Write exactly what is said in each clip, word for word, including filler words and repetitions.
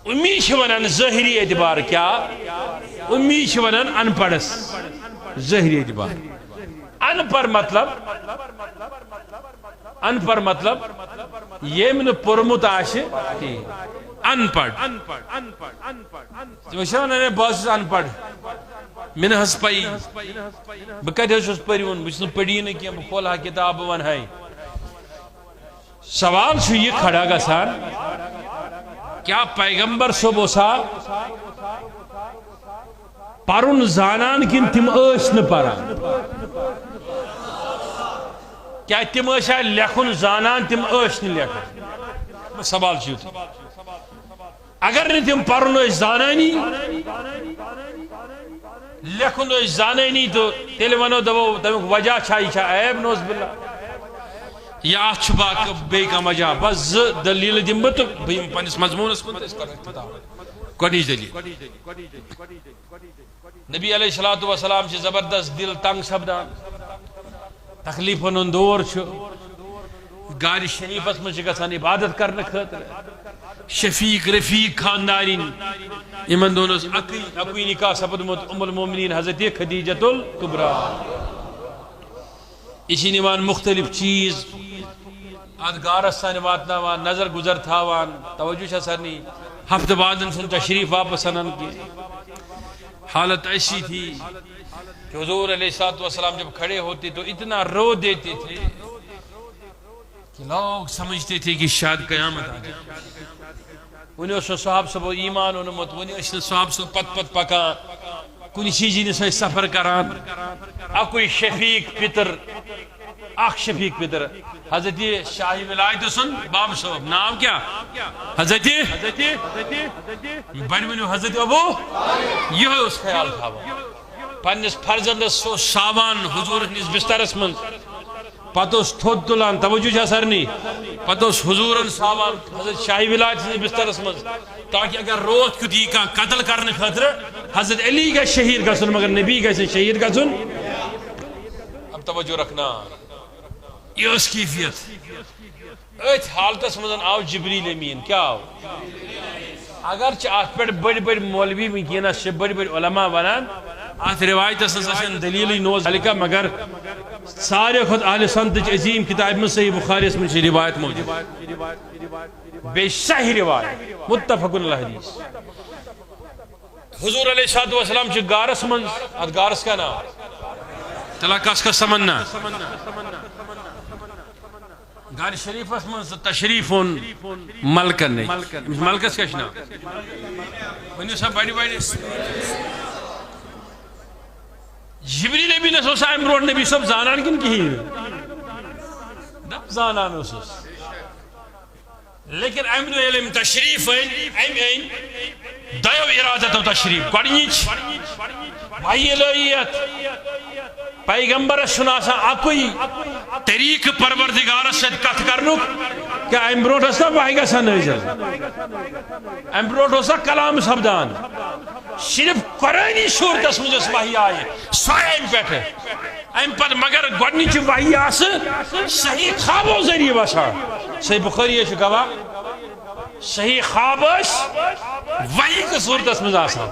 امی چھِ ونان ظٲہری اعتبار کیا؟ امی چھِ ونان ان پڑھس۔ ظٲہری اعتبار ان پڑھ مطلب، ان پڑھ مطلب ییٚمۍ نہٕ پوٚرمُت آسہِ کِہیٖنۍ۔ ان پڑھ۔ تِم چھِ ونان، "ہے، بہٕ حظ چھُس ان پڑھ، مےٚ نہٕ حظ پَیی، بہٕ کتہِ حظ چھُس پٔرِوُن، بہٕ چھُس نہٕ پٔری نہٕ کینٛہہ، بہٕ کھولہٕ ہا کِتاب، بہٕ ونہٕ ہاے۔" سوال چھُ یہِ کھڑا گژھان، کیا پیغمبر صٲب اوسا پرُن زانان کِنہٕ تِم ٲسۍ نہٕ پران؟ کیا تِم ٲسیا لیکھُن زانان، تِم ٲسۍ نہٕ لیکھان؟ سوال چھُ یُتُے۔ اگر نہٕ تِم پرُن ٲسۍ زانانی، لیکھُن ٲسۍ زانٲنی، تہٕ تیٚلہِ ونو، دپو، تمیُک وجہ چھا، یہِ چھا عیب؟ نعوذ باللہ۔ یا اتھ چھُ باقٕے بیٚیہِ کانٛہہ وجہ؟ بس زٕ دٔلیٖلہٕ دِمہٕ بہٕ تہٕ بہٕ یِمہٕ پننِس مضموٗنس کُن تہٕ أسۍ کرو اختتام۔ گۄڈٕنِچ دٔلیٖل، نبی علیہ الصلوۃ والسلام چھِ زبردست دل تنگ سپدان، تکلیفن ہُنٛد دور چھُ، غارِ شریفس منٛز چھِ گژھان عبادت کرنہٕ خٲطرٕ۔ شفیق رفیق خاندارین، یِمن دۄن اوس اکُے، اکُے نکاح سپدمُت، ام المومنین حضرت خدیجۃ الکبریٰ۔ یہِ چھِ نِوان مختلف چیٖز اتھ غارس تام واتناوان، نظر گزر تھاوان، توجہ چھا سارنٕے؟ ہفتہٕ بعدن چھُنہٕ تشریف واپس انان کینٛہہ۔ حالت ایسی تھی کہ حضور علیہ الصلوۃ والسلام جب کھڑے ہوتے تو اتنا رو دیتے تھے کہ لوگ سمجھتے تھے کہ شاید قیامت آ جائے۔ وۄنۍ اوس نہٕ صحابہٕ صٲبو ایمان اوٚنمُت، وۄنۍ ٲسۍ نہٕ صحابہٕ صٲب پتہٕ پتہٕ پکان، کُنہِ چیٖزِ نِش ٲسۍ سفر کران۔ اکُے شفیق پتر، اکھ شفیق پتر، حضرت شاہ ولایت سُنٛد باب صٲب، ناو کیٛاہ؟ حضرت، بڑِ ؤنِو، حضرت ابو، یِہوٚے اوس خیال تھاوان۔ پننِس فرزندس سُہ اوس ساوان حضور ہٕنٛدِس بسترس منٛز۔ پتہٕ اوس تھوٚد تُلان، توجہ چھا سارنٕے؟ پتہٕ اوس حضورن ساوان حضرت شاہ ولایت سٕنٛدِس بسترس منٛز، تاکہ اگر راتھ کیُتھ یی کانٛہہ قتل کرنہٕ خٲطرٕ، حضرت علی گژھِ شہید گژھُن، مگر نبی گژھِ نہٕ شہید گژھُن۔ اب توجہ رکھنا، یہِ ٲس کیفیت۔ أتھۍ حالتس منٛز آو جبریل امین۔ کیٛاہ آو؟ اگرچہ اتھ پٮ۪ٹھ بٔڑۍ بٔڑۍ مولوی وٕنکیٚنس چھِ، بٔڑۍ بٔڑۍ علماء ونان، اتھ روایتس ہٕنٛز ٲسن دلیلٕے نوز حلقہ، مگر ساروی کھۄتہٕ اہل سنتٕچ عظیم کتابہِ منٛز صحیح بخاریس منٛز چھِ روایت موجود، بیٚیہِ صحیح روایت، متفق علیہ حدیث۔ حضور علیہ الصلوۃ والسلام چھِ غارس منٛز، اتھ غارس کیٛاہ ناو؟ تلا کس کس تمنا؟ غارِ شریفس منٛز تہٕ تشریف اوٚن ملکن نِش۔ أمِس ملکس کیٛاہ چھُ ناو؟ ؤنِو سا بڑِ بڑِ۔ جبریل امیٖنس اوس امہِ برونٛٹھ نبی صٲب زانان کِنہٕ کِہیٖنۍ؟ دپ زانان اوسُس۔ لیکن امہِ دۄہ ییٚلہِ أمۍ تشریف أنۍ، أمۍ أنۍ دۄیو ارادتو تشریف۔ گۄڈٕنِچ وحی الہی یتھ پیغمبرس چھُنہٕ آسان اکُے طریقہٕ پروردگارس سۭتۍ کتھ کرنُک۔ کیٛاہ امہِ برونٛٹھ ٲس نا وحی گژھان نٲزِل؟ امہِ برونٛٹھ اوس نا کلام سپدان؟ صرف قرآنی صورتس منٛز یۄس وحی آیہِ، سۄ آیہِ امہِ پٮ۪ٹھٕ۔ امہِ پتہٕ مگر گۄڈنِچہِ وحی آسہٕ صحیح خوابو ذریعہ وسان۔ صحیح بخاری چھُ گواہ، صحیح خواب ٲسۍ وحی کِس صورتس منٛز آسان۔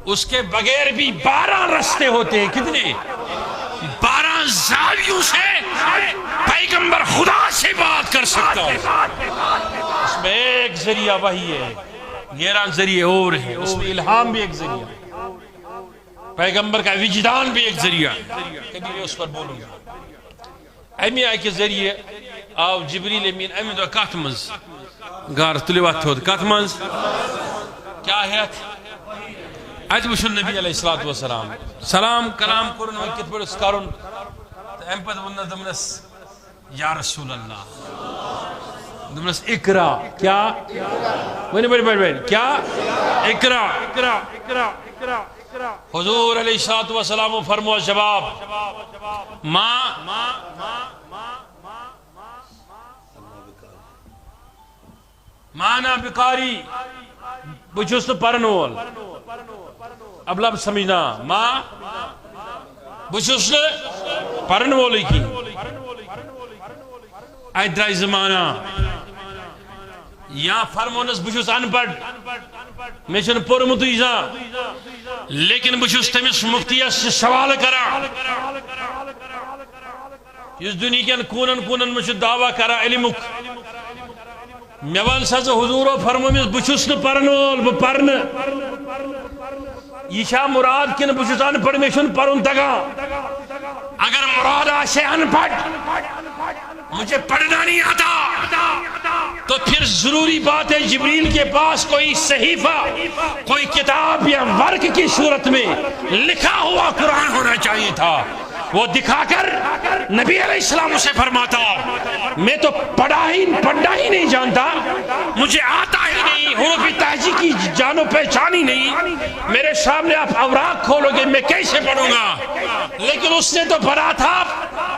اس کے بغیر بھی بارہ رستے ہوتے ہیں۔ کتنے؟ بارہ زاویوں سے پیغمبر خدا سے بات کر سکتا ہو۔ اس میں ایک ذریعہ وحی ہے، گیارہ ذریعے اور ہیں، اس میں الہام بھی ایک ذریعہ۔ پیغمبر کا وجدان بھی ایک ذریعہ۔ کبھی میں اس پر بولوں گا۔ امی اکہِ ذریعہ آو جبریل امین امی دۄہ کتھ منٛز؟ غار تُلِو اتھ تھوٚد۔ کتھ منٛز؟ کیٛاہ ہٮ۪تھ؟ اتہِ وٕچھُن نبی علیہ الصلوۃ والسلام۔ سلام کلام کوٚرُن، وۄنۍ کِتھ پٲٹھۍ اوس کرُن؟ تہٕ امہِ پتہٕ ووٚننس، دوٚپنس، یا رسول اللہ۔ دوٚپنس، اقرا۔ کیٛاہ؟ ؤنِو، ؤنِو، ؤنِو، ؤنِو۔ کیٛاہ؟ اقرا۔ حضور علیہ الصلوۃ والسلام فرموس جواب، ما، ما انا بقاری، بہٕ چھُس نہٕ پرن وول۔ اب لفظ سمجھنا، ما، بہٕ چھُس نہٕ پرن وولٕے کِہیٖنۍ۔ اتہِ درٛاے زٕ معنی۔ یا فرمونس، بہٕ چھُس ان پڑھ، مےٚ چھُنہٕ پوٚرمُتٕے زانٛہہ، لیکن بہٕ چھُس تٔمِس مفتیس یہِ سوال کران۔ یُس دُنہِکٮ۪ن کوٗنن کوٗنن منٛز چھُ دعویٰ کران علمُک، مےٚ وَن سا ژٕ، حضوٗرو فرمومُت، بہٕ چھُس نہٕ پرن وول، بہٕ پرنہٕ۔ یہِ چھا مراد کِنہٕ بہٕ چھُس ان پڑھ، مےٚ چھُنہٕ پرُن تگان؟ اگر مراد آسہِ ان پڑھ، مجھے پڑھنا نہیں آتا، تو پھر ضروری بات ہے جبریل کے پاس کوئی صحیفہ، کوئی کتاب یا ورق کی صورت میں لکھا ہوا قرآن ہونا چاہیے تھا۔ وہ دکھا کر نبی علیہ السلام اسے فرماتا، میں تو پڑھا ہی، پڑھنا ہی نہیں جانتا، مجھے آتا ہی نہیں، حروف تہجی کی جان و پہچان ہی نہیں، میرے سامنے آپ اوراق کھولو گے، میں کیسے پڑھوں گا؟ لیکن اس نے تو پڑھا تھا،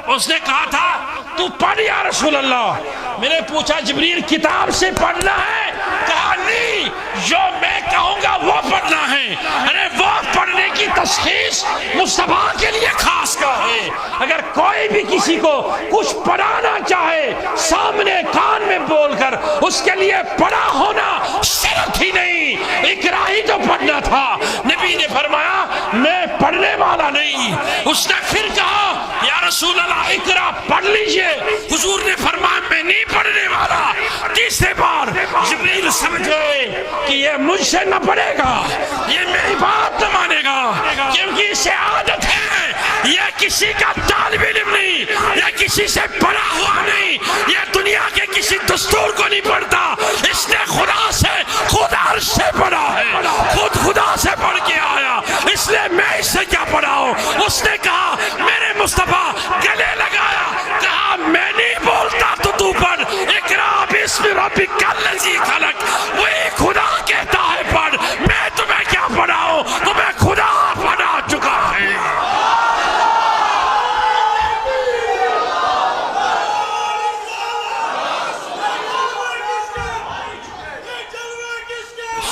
اس نے کہا تھا، تو پڑھ یا رسول اللہ۔ میں نے پوچھا، جبریل، کتاب سے پڑھنا ہے؟ کہا، نہیں، جو میں کہوں گا وہ پڑھنا ہے۔ ارے، وہ پڑھنے کی تشخیص مصطفیٰ کے لیے خاص کا ہے۔ اگر کوئی بھی کسی کو کچھ پڑھانا چاہے، سامنے کان میں بول کر، اس کے لیے پڑھا ہونا شرط ہی نہیں، اقرا ہی تو پڑھنا تھا۔ نبی نے فرمایا، میں پڑھنے والا نہیں۔ اس نے پھر کہا، یا رسول اللہ، اقرا پڑھ لیجئے۔ حضور نے فرمایا، میں نہیں پڑھنے والا۔ تیسرے بار جبریل سمجھ گئے کہ یہ مجھ سے نہ پڑھے گا، یہ میری بات نہ مانے گا، کیونکہ اسے عادت ہے، یہ کسی کا طالب علم نہیں، یہ کسی سے پڑھا ہوا نہیں، یہ دنیا کے کسی دستور کو نہیں پڑھتا۔ اس نے خدا سے، خود عرش سے پڑھا ہے، خود خدا سے پڑھ کے آیا، اس لیے میں اس سے کیا پڑھاؤں؟ اس نے کہا، میرے مصطفیٰ، گلے لگایا، کہا، میں نہیں بولتا تو تو پڑھ، اقرا باسم ربک الذی خلق، وہی خدا کہتا ہے پڑھ، میں تمہیں کیا پڑھاؤں؟ تمہیں خدا پڑھا چکا ہے۔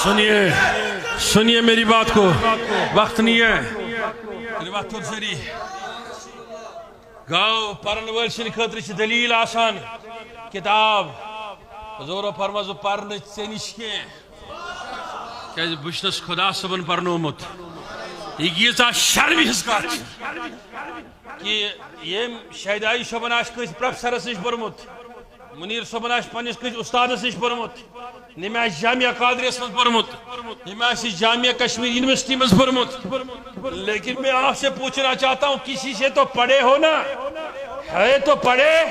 سنیے، سنیے میری بات کو، وقت نہیں ہے۔ تیٚلہِ وۄتھ تھوٚد سٲری۔ گوٚو، پرن وٲلۍ سٕنٛدِ خٲطرٕ چھِ دٔلیٖل آسان، کِتاب۔ حضوٗرو فرمٲو، "بہٕ پرٕ نہٕ ژےٚ نِش کینٛہہ، کیٛازِ بہٕ چھُس خۄدا صٲبن پرنومُت۔" یہِ ییٖژاہ شرمہِ ہٕنٛز کتھ چھِ کہِ ییٚمۍ شیدائی صٲبن آسہِ کٲنٛسہِ پروفیسرس نِش پوٚرمُت، منیر صٲبن آسہِ پننِس کٲنٛسہِ استادس نِش پوٚرمُت، ییٚمۍ آسہِ جامعہ قادریس منٛز پوٚرمُت، ییٚمۍ آسہِ جامعہ کشمیر یونیورسٹی منٛز پوٚرمُت۔ لیکن میں آپ سے پوچھنا چاہتا ہوں، کسی سے تو پڑھے ہو نا؟ ہے تو پڑھے؟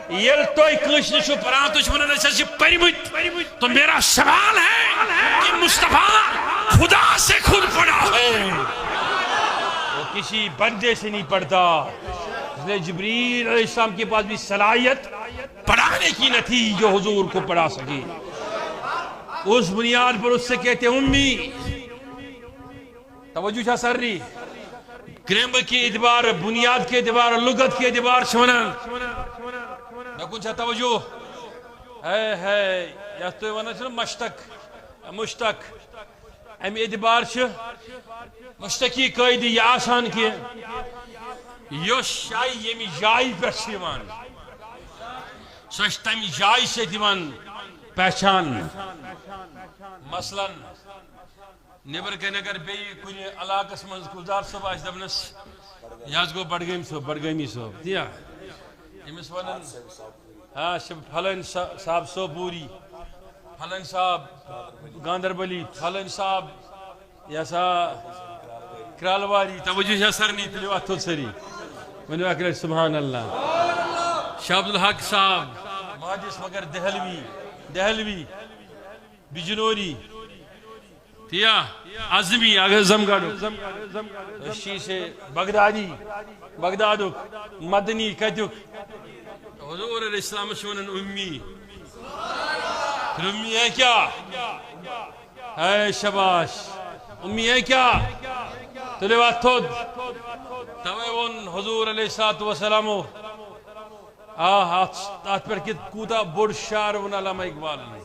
ییٚلہِ تُہۍ کٲنٛسہِ نِش چھِو پران، تُہۍ چھِو ونان، أسۍ حظ چھِ پٔرمٕتۍ۔ تو میرا سوال ہے کہ مصطفیٰ خدا سے خود پڑھا ہے، وہ کسی بندے سے نہیں پڑھتا۔ اس لیے جبریل علیہ السلام کے پاس بھی صلاحیت پڑھانے کی نہ تھی جو حضور کو پڑھا سکے۔ اس بنیاد پر اس سے کہتے امی۔ توجہ چھا سارنٕے؟ گرامر کے اعتبار، بنیاد کے اعتبار، لغت کے اعتبار چھِ ونان۔ مےٚ کُن چھا توجہ؟ ہے، ہے، یتھ تُہۍ ونان چھِو نا مشتق، مشتق۔ امہِ اعتبار چھِ مشتقی قٲیدٕ یہِ آسان کہِ یۄس شے ییٚمہِ جایہِ پٮ۪ٹھ چھِ یِوان، سۄ چھِ تمہِ جایہِ سۭتۍ یِوان پہچان۔ مثلاً، نیبر کن اگر بیٚیہِ کُنہِ علاقس منٛز گُلزار صٲب آسہِ دپنس، یہِ حظ گوٚو بڈگٲمۍ صٲب، بڈگٲمی صٲب، تِیا؟ أمِس ونان، ہاں، چھِ فلٲنۍ صا-، صاحب سوپوری، فلٲنۍ صاحب گاندربلی، فلٲنۍ صاحب یہِ ہسا کرالواری، توجہ چھا سارنٕے؟ تُلِو اَتھٕ تھوٚد سٲری، ؤنِو اَکہِ لَٹہِ سبحان اللہ۔ شاہ عبدالحق صاحب، مہدِس مگر دہلوی، دہلوی، بجنوری، تِیا، عزمی، اگر زمگڑھُک، شیشے بغدادی، بغدادُک، مدنی کتیُک؟ حضور علیہ السلام چھِ ونان امی۔ پھر امی ہے کیا؟ ہے شاباش۔ امی ہے کیا؟ تُلِو اَتھٕ تھوٚد۔ توے ووٚن حضور علیہ الصلوۃ والسلامو، آ، اتھ، اتھ پٮ۪ٹھ کہِ کوٗتاہ بوٚڑ شعر ووٚن علامہ اقبالن۔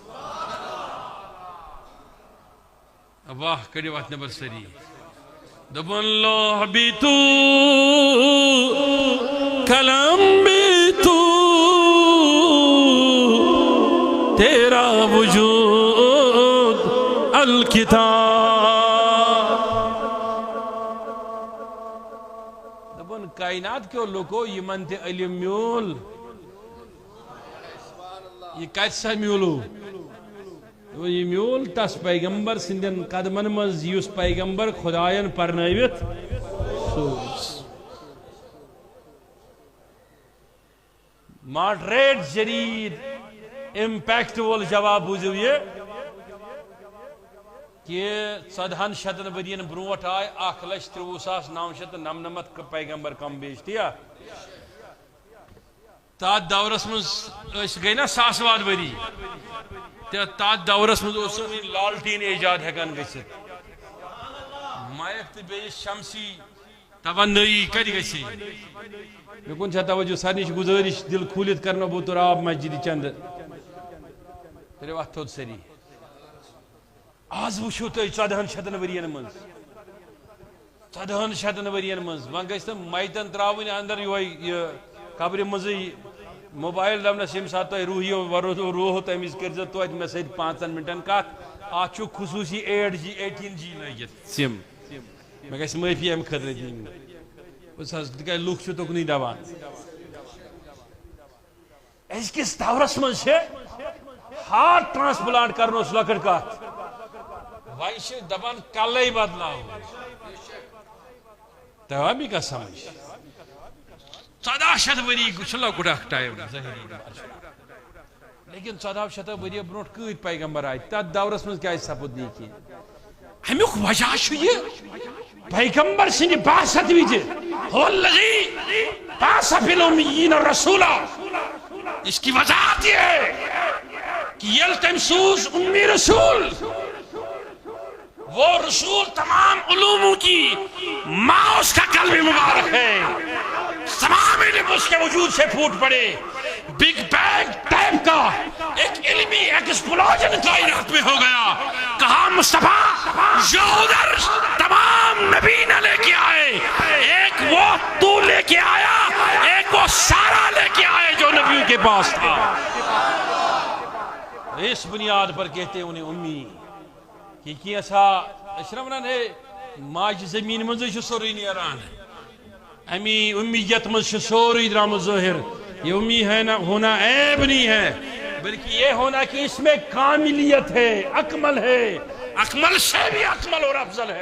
واہ، کٔڑِو اتھ نٮ۪بر سٲری۔ دوٚپُن، لوح بھی تو، قلم بھی تو، تیرا موجود الکتاب۔ دپن کائنات کیو لوکو، یمن تہِ علم میول، یہ کتہِ سا میولو؟ دوٚپُن، یہِ میول تس پیغمبر سٕنٛدٮ۪ن قدمن منٛز، یُس پیغمبر خداین پرنٲوِتھ سوز۔ ماڈریٹ، جدید، امپیکٹ وول جواب بوٗزِو یہِ کہِ ژۄدہن شتن ؤرین برونٛٹھ آے اکھ لچھ ترٛوٚوُہ ساس نو شتھ تہٕ نمنمتھ پیغمبر کم بیش، تیا؟ تتھ دورس منٛز أسۍ گٔے نا ساس واد ؤری، تہٕ تتھ دورس منٛز اوس نہٕ لالٹیٖن ایجاد ہٮ۪کان گٔژھِتھ۔ مایک تہٕ بیٚیہِ شمسی توانٲیی کتہِ گژھِ؟ مےٚ کُن چھا توجہ؟ سارنٕے چھِ گُزٲرِش، دِل کھوٗلِتھ کرنو بہٕ تُراب مسجدِ چندٕ۔ کٔرِو اتھ تھوٚد سٲری۔ آز وٕچھِو تُہۍ ژۄدہن شتن ؤرین منٛز، ژۄدہن شتن ؤرین منٛز وۄنۍ گژھِ نہٕ میتن ترٛاوٕنۍ اندر یِہوٚے یہِ قبرِ منٛزٕے موبایل دپنس، ییٚمہِ ساتہٕ تۄہہِ روٗح یِیو، ورو روٗح تمہِ وِزِ کٔرۍزیو توتہِ مےٚ سۭتۍ پانٛژن منٹن کتھ۔ اتھ چھُ خصوٗصی ایٹ جی، ایٹیٖن جی لٲگِتھ سِم۔ مےٚ گژھِ معٲفی امہِ خٲطرٕ دِنۍ۔ بہٕ چھُس حظ، تِکیازِ لُکھ چھِ تُکنُے دپان۔ أزکِس دورس منٛز چھِ ہارٹ ٹرانسپلانٹ کرنس لۄکٕٹ کتھ، وۄنۍ چھِ دپان کلے بدلاوو۔ تۄہہِ آو مےٚ کتھ سمجھ؟ ژۄداہ شتھ ؤری چھُ لۄکُٹ اکھ ٹایم ظٲہری۔ لیکن ژۄداہ شتھ ؤری برونٛٹھ کۭتۍ پیغمبر آے؟ تتھ دورس منٛز کیازِ سپُد نہٕ یہِ کینٛہہ؟ امیُک وجہ چھُ یہِ، پیغمبر سٕنٛدِ بعثت وِزِ، هو الذي بعث في الأميين رسولا۔ اس کی وضاحت یہ ہے کہ ییٚلہِ تٔمۍ سوٗز امی رسول، وہ رسول تمام علوموں کی ماں اس کا قلب مبارک ہے۔ تمام علم اس کے وجود سے پھوٹ پڑے۔ بگ بینگ ٹائپ کا ایک علمی ایکسپلوژن کائنات میں ہو گیا۔ کہا مصطفیٰ، جو ادھر تمام نبی نہ لے کے آئے، ایک وہ تو لے کے آیا، ایک وہ سارا لے کے آئے جو نبیوں کے پاس تھا۔ اس بنیاد پر کہتے ہیں انہیں امی۔ یہ کینٛژھا، أسۍ چھِنہ ونان، ہے، ماجہِ زٔمیٖن منٛزٕے چھُ سورُے نیران۔ امی امیت منٛز چھُ سورُے درٛامُت ظٲہِر۔ یہ امی ہے نہ، ہونا عیب نہیں ہے، بلکہ یہ ہونا کہ اس میں کاملیت ہے، اکمل ہے، اکمل سے بھی اکمل اور افضل ہے۔